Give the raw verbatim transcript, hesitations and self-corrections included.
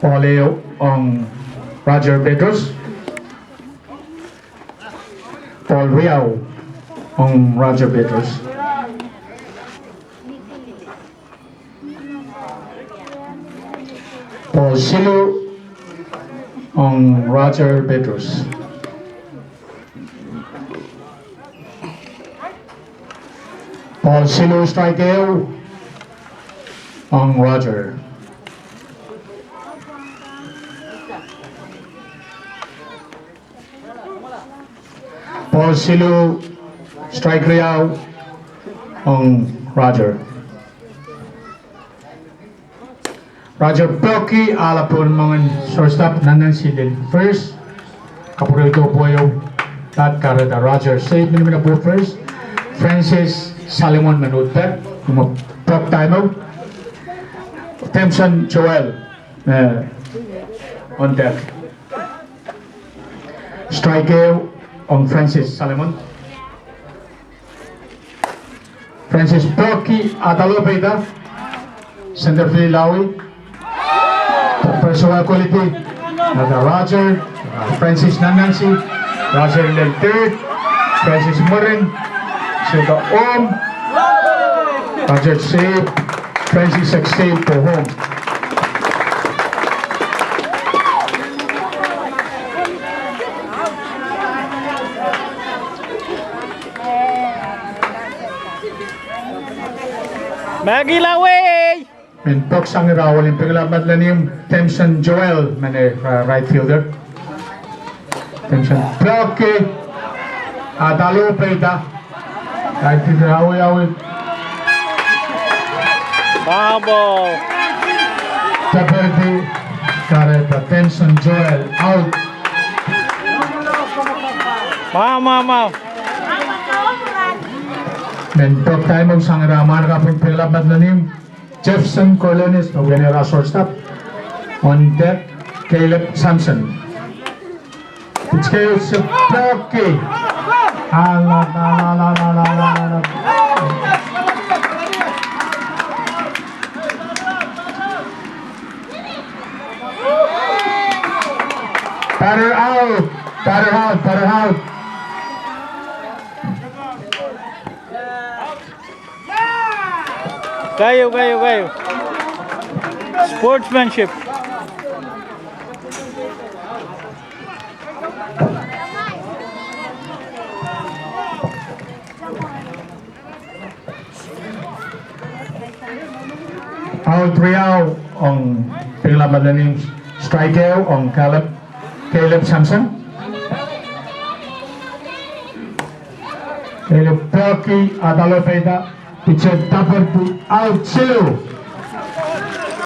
Ball e ong Roger Pedros. Ball riau ong Roger Pedros. Ball silu ong Roger Pedros. Ball silu, strike ehu ong Roger. Ball silu, strike riau ong Roger. Roger Poki, ala pun mangan shortstop, Nanansi lel first. Kapurel to boyo, tat kareta Roger safe, mini mina bo first. Francis Salimon manut back, kuma pok time out. Temson Joel, eh, on deck. Strike ehu ong Francis Salimon. Francis Poki, atalo peita. Center field lawi. Personal quality. Nada Roger. Francis Nanansi. Roger lel third. Francis Morin. Seta om. Roger safe. Francis safe for home. Maggie Laway! Men pok sangera awal, ing pengelap matlunim, Temson Joel, mane, uh, right fielder. Temson Poki, atalo peita. Right fielder, awi, awi. Babo. Taperdi, kareta Temson Joel, out. Mau, mau, mau. Men pok time out sangera marka pun pengelap matlunim. Jefferson Corleones, no viene a shortstop. On deck, Caleb Samson. Pitch ke usse Poki. Ala, ala, ala. Batter out, batter out, batter out. Kayu, kayu, kayu. Sportsmanship. Out riau ong pengelap matlunim, strike ehu ong Caleb, Caleb Samson. Caleb Poki, atalo peita, pitcher taperdi, out silu.